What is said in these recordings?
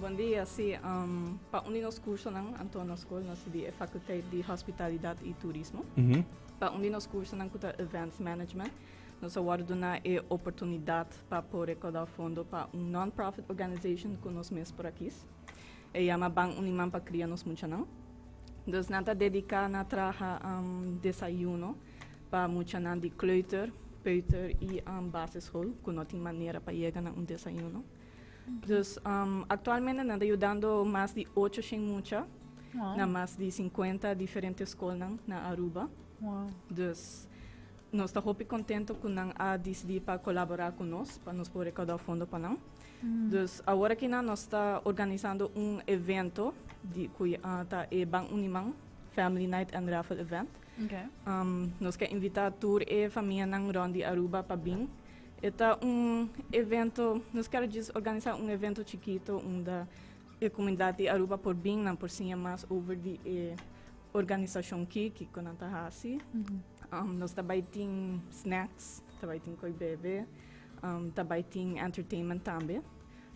Bon dia, si, pa un di nos cursonan, anto na school nos di e faculteit di Hospitalidad y Turismo. Pa un di nos cursonan cu ta Events Management, nos a wordo duna e oportunidad pa por recauda fondo pa un non-profit organization cu nos mes por a kies. E yama Ban Uni Man pa Cria Nos Muchanan. Dus nan ta dedica na traha desayuno pa muchanan di kleuter, peuter y basisschool cu no tin manera pa yega na un desayuno. Dus actualmente nan ta yudando mas di 800 mucha na mas di 50 diferente scolnan na Aruba. Dus nos ta hopi contento cu nan a dicidi pa colabora cu nos pa nos por recauda fondo pa nan. Dus awor aki nan nos ta organisando un evento di cu ta e Ban Uni Man Family Night and Raffle Event. Nos ke invita tur e famianan rond di Aruba pa bin. E ta un evento, nos kier djis organisa un evento chikito unda e comunidad di Aruba por bin, nan por siña mas over di e organisacion ki, kico nan ta haci. Nos ta bay tin snacks, ta bay tin coy bebe, ta bay tin entertainment tambe.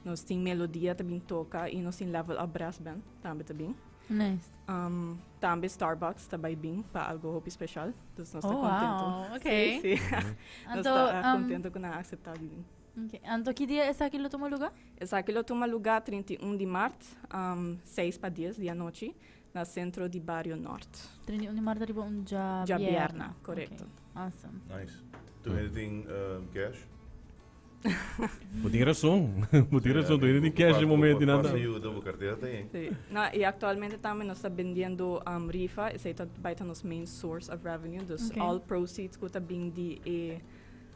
Nos tin melodia ta bin toca y nos tin Level Up Brass Band tambe ta bin. Nice. Tambe Starbucks ta bay bin pa algo hopi special. Dus nos ta Oh, contento. wow. Okay. Sí, sí. Nos Anto, ta contento cu nan a acepta di bin. Okay. Anto ki dia esaki lo tuma luga? Esaki lo tuma luga 31 di maart, 6 pa 10 di anochi, na Centro di Bario Noord. 31 di maart riba un djabierna. Djabierna, correcto. Okay. Awesome. Nice. Tur hende tin cash? Bo tin rason. Bo tin rason. Tur hende tin cash den momento nan. Pasa yuda bo cartera ta yen. Sí. No, y actualmente tambe nos ta bendiendo rifa. Esey ta bay ta nos main source of revenue. Dus all proceeds cu ta bin di e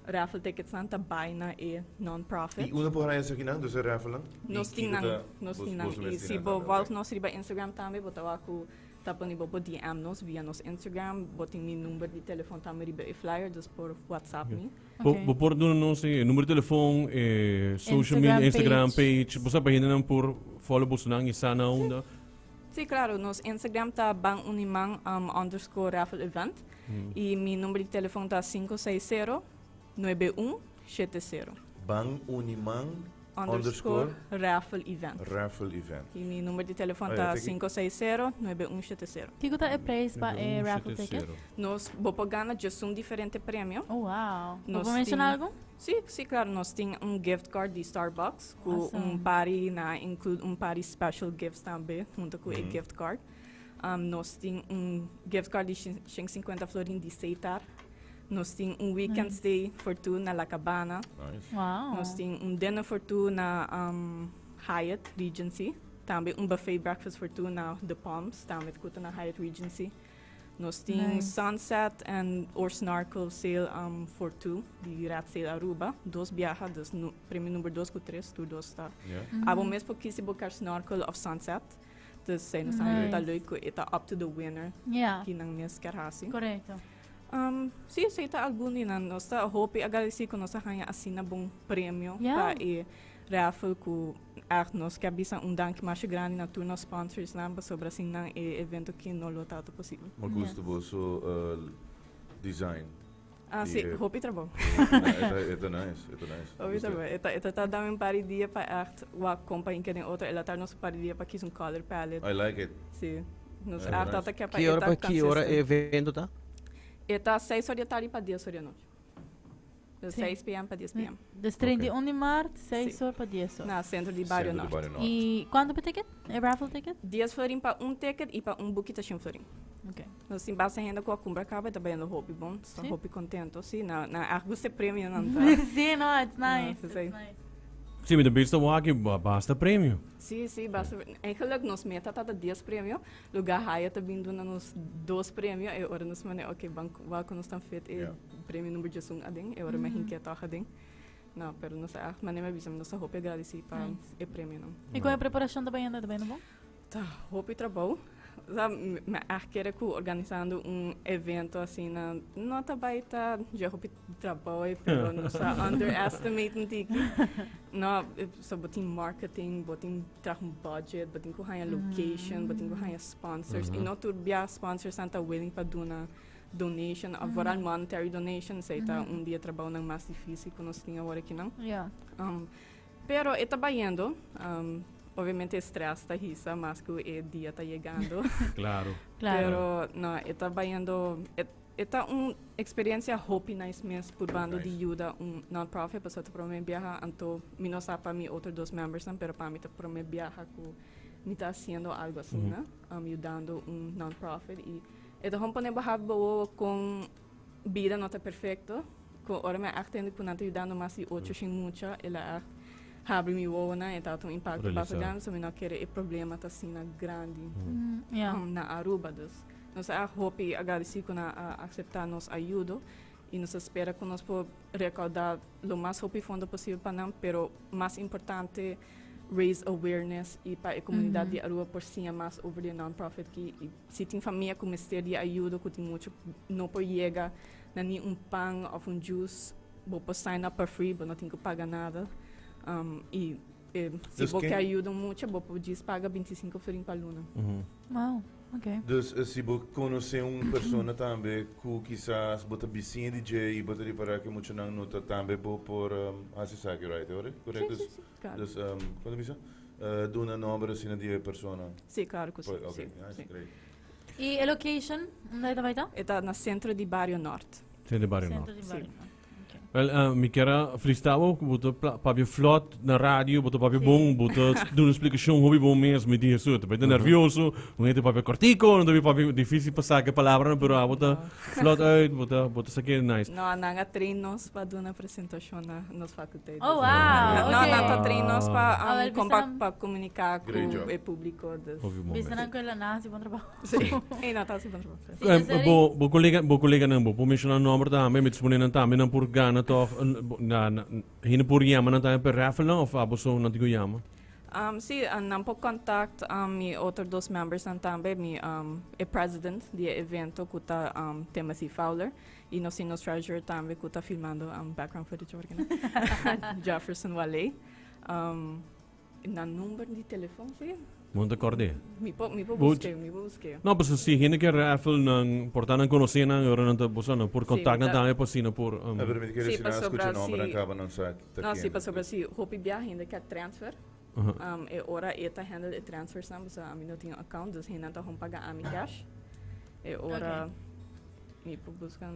raffle tickets nan ta bay na e non-profit. Y unda por haya esakinan, dus e raffle nan? Nos tin nan. Nos tin nan. Y si bo volg nos riba Instagram tambe bo ta wak cu Ta pone bo por DM nos via nos Instagram, bo tin mi number di telefon tambe riba e flyer, dus por WhatsApp mi. Bo bo por duna nos e number di telefon, e social media, Instagram page, bo sa pa hendenan por follow bosonan y sa na unda. Sí, claro, nos Instagram ta banuniman underscore raffle event y mi number di telefon ta 560 9170. Ban Uniman underscore raffle event. Raffle event. Y mi number di telefon ta 560 9170. Kiko ta e prijs pa e raffle ticket? Nos, bo por gana djesun diferente premio. Oh wow. Bo por menciona algun? Sí, sí claro. Nos tin un gift card di Starbucks cu un pari na include un pari special gifts tambe hunto cu e gift card. Nos tin un gift card di 150 florin di Setar. Nos tin un weekend stay for two na La Cabana. Nice. Wow. Nos tin un dinner for two na Hyatt Regency. Tambe un buffet breakfast for two na The Palms, tambe ku ta na Hyatt Regency. Nos tin Nice. sunset and or snorkel sail for two di Red Sail Aruba. Dos biaha, dus nu, premio number dos ku tres, tur dos ta. Abo mes por kies si bo kier snorkel of sunset. Dus esei nos ta Nice. ta leuk ku e ta up to the winner ki nan mes kier hasi. Correcto. Sí, esei ta algun di nan. Nos ta hopi agradesí ku nos a haña asina bon premio pa e raffle ku ègt nos ke a bisa un danki masha grandi na tur nos sponsorsnan pasobra sin nan e evento aki no lo tabata posibel. Mi gusta boso design. Ah, sí, hopi trabou. E ta nice, e ta nice. Hopi trabou. E ta, e ta tarda un par di dia pa ègt wak kon pa hinka den otro. El a tarda nos un par di dia pa kis un color palette. I like it. Sí. Nos ègt tabata ke pa Ki e ora ta pa ki ora e consistent. evento ta? E ta seis or di atardi pa dies or di anochi. Dus Sí. 6 pm pa 10 pm. Dus 31 di maart, 6 Sí. or pa 10 or. Na Centro di Bario Centro di Norte. Bario Norte. Y cuanto pa ticket? E raffle ticket? 10 florin pa un ticket y pa un buki ta 100 florin. Ok. Nos tin basta hende cu a cumpra caba y ta bayendo hopi bon. Nos ta Sí. hopi contento. Sí, na, na echt gusta e premio nan ta. Sí, no, it's nice. No, It's sí. nice. Sí, mi ta bista wak basta premio. Sí, sí, basta. Eigenlijk nos meta ta ta 10 premio. Lugar Hyatt ta bin duna nos dos premio e ora nos mane ok ban wak cu nos tan fit e premio number 11 aden e ora mi a hinca e toch aden. No, pero nos a echt mane mi a bisa mi nos ta hopi agradeci pa e premionan. Y con e preparacion ta bayendo? Ta bayendo bon? Ta hopi trabou. Sa mi a echt kere cu organisando un evento asina no ta bay ta dje hopi trabou ey pero nos a underestimate un tiki. No, so bo tin marketing, bo tin traha un budget, bo tin cu haya location, bo tin cu haya sponsors. Y no tur bia sponsorsnan ta willing pa duna donation of vooral monetary donation. Esey ta un di e trabounan mas dificil cu nos tin awor akinan. Pero e ta bayendo. Obviamente stress ta hisa mas cu e dia ta yegando. Claro. Claro. Pero no, e ta bayendo, e, e ta un experiencia hopi nice mes purbando di Nice. yuda un non-profit, pasobra ta prome biaha, anto mi no sa pa mi otro dos membersnan, pero pa mi ta prome biaha cu mi ta haciendo algo asina, yudando un non-profit y e ta gewoon pone bo hap bo wowo con bida no ta perfecto, cu ora mi a echt tende cu nan ta yudando mas di ocho shin mucha, el a echt habri mi wowonan, e tabata un impacto basta Realisa. grandi, so mi no kere e problema ta asina grandi na Aruba. Dus nos a echt hopi agradeci cu nan a acepta nos ayudo y nos ta spera cu nos por recauda lo mas hopi fondo posibel pa nan, pero mas importante raise awareness y pa e comunidad di Aruba por siña mas over di e non-profit ki y si tin famia cu mester di ayudo cu tin mucho no por yega na ni un pan of un juice, bo por sign up pa free, bo no tin cu paga nada. Y si Dus bo ken ke ayuda un mucha, bo por djis paga 25 florin pa luna. Wow, ok. Dus si bo conoce un persona tambe cu kisas bo ta bisiña di dje y bo ta ripara cu muchanan no ta tambe bo por haci esaki, right? Ora? Correcto? Si, si, si, claro. Dus, con ta bisa? Duna nomber asina di e persona. Si, claro cu si, Ok, si, nice, si. great. Y e location, unda e ta bay ta? E ta na centro di Bario Noord. Centro di Bario Centro Noord. di Bario Noord. Wel, mi kier a felicita bo, ku bo ta papia vlot na radio, bo ta papia bon, bo ta duna explicacion hopi bon mes. Mi di Hesus, ta beta nervioso, un hende papia cortico, no ta papia dificil pa saca e palabranan, pero abo ta vlot uit, bo ta, bo ta saca nice. No, nan a train nos pa duna presentacion na nos faculteit. Oh, wow, No, ok. nan ta train nos pa, Ah, wel, con pa, bisa nan- pa comunica cu Great job. e publico, dus. Hopi bon Bisa mes. nan cu el a naci bon trabao. Sí, e no ta haci bon trabao. Sí, dus er- Bo, bo colega, bo coleganan, bo por menciona nomber tambe, mi ta supone nan tambe nan por gana toch, bo, na, na, hende por yama nan tambe pa raffle nan of abo so nan tin cu yama? Sí, nan por contact mi otro dos membersnan tambe, mi, e president di e evento cu ta Timothy Fowler y nos tin nos treasurer tambe cu ta filmando background footage awor kinan, Jefferson Wallé. Nan number di telefon si. Mon ta kord'é. Mi por mi por Bo- busk'é, mi por busk'é. No, pasobra si hende ke raffle nan por ta nan konosé nan, ora nan ta boso nan por Sí, kontak nan ta- tambe pa asina por um, Ah, pero mi ta kere Sí, si nan a pasobra skucha nomber si- nan kaba nan sa ta No, sí, kende. pasobra si hopi bia hende ke transfer, Aha. e ora e ta handle e transfers nan, pasobra ami no tin account, dus hende nan ta hon paga ami cash. E ora mi por buska.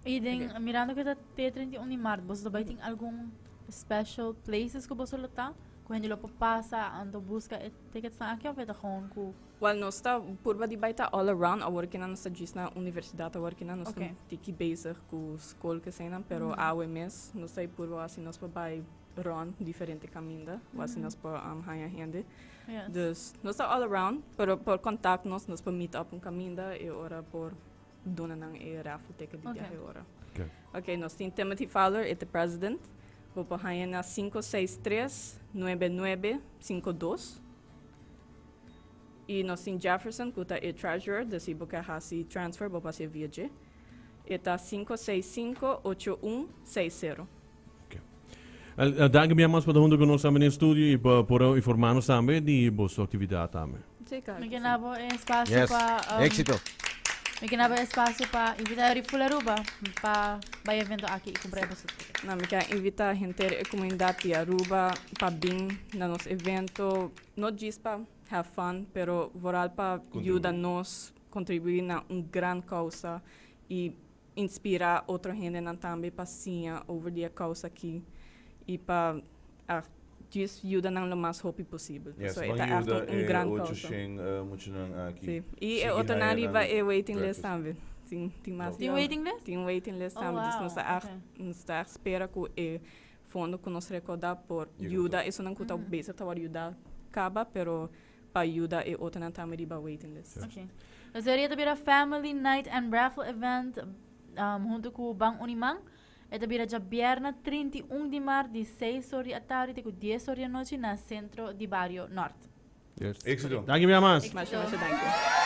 Y den, Ok. mirando cu ta te 31 di maart, boso ta bay tin algun special places cu boso lo ta? Cu hende lo por pasa anto busca e ticketsnan aki of e ta gewoon cu. Wel, nos ta purba di bay ta all around, awor kinan nos ta djis na universidad, awor kinan nos ta Ok. tiki bezig cu school kesenan, pero awe mes nos ta purba asi nos por bay rond diferente caminda, o asi nos por haya hende. Dus nos ta all around, pero por contact nos, nos por meet up un caminda y ora por duna nan e raffle ticket di biahe ora. Ok. Ok, nos tin Timothy Fowler, e ta president. Bo por haña na 563 9952. I nos tin Jefferson, ku ta e treasurer, dus si bo ke hasi transfer, bo por hasi via dje. E ta 565 8160. Wel, danki bien mas pa ta hunto ku nos tambe den studio i pa por informa nos tambe di boso aktividat tambe. Sí, claro Mi que ke sí. na bo e espacio Yes. pa Éxito. Mi ke na bo e espacio pa invita Eri Full Aruba pa bai evento aki y cumpra e boso ticket. No, mi ke invita henter e comunidad di Aruba pa bin na nos evento, no djis pa have fun, pero vooral pa Contribui. yuda nos contribui na un gran causa y inspira otro hendenan tambe pa siña over di e causa aki y pa djis yuda nan lo mas hopi posibel. Yes, So e ban ta echt yuda un e gran ocho causa. shen muchanan aki. Sí. Y e Sigui otronan haya riba nan e waiting list breakfast. tambe. Tin, tin mas No. Tin waiting list? Tin waiting list Oh, tambe. Dus nos ta wow, echt, okay. nos ta echt spera cu e fondo cu nos recauda por Yega yuda tur. esunnan cu ta bezig ta word yuda caba, pero pa yuda e otronan tambe riba waiting list. Okay. Dus e ta bira Family Night and Raffle Event hunto cu Ban Uniman. E ta bira djabièrnè 31 di maart di seis or di atardi te cu dies or di anochi na Centro di Bario Nort. Yes. Éxito. Danki mi amas. Masha, masha danki.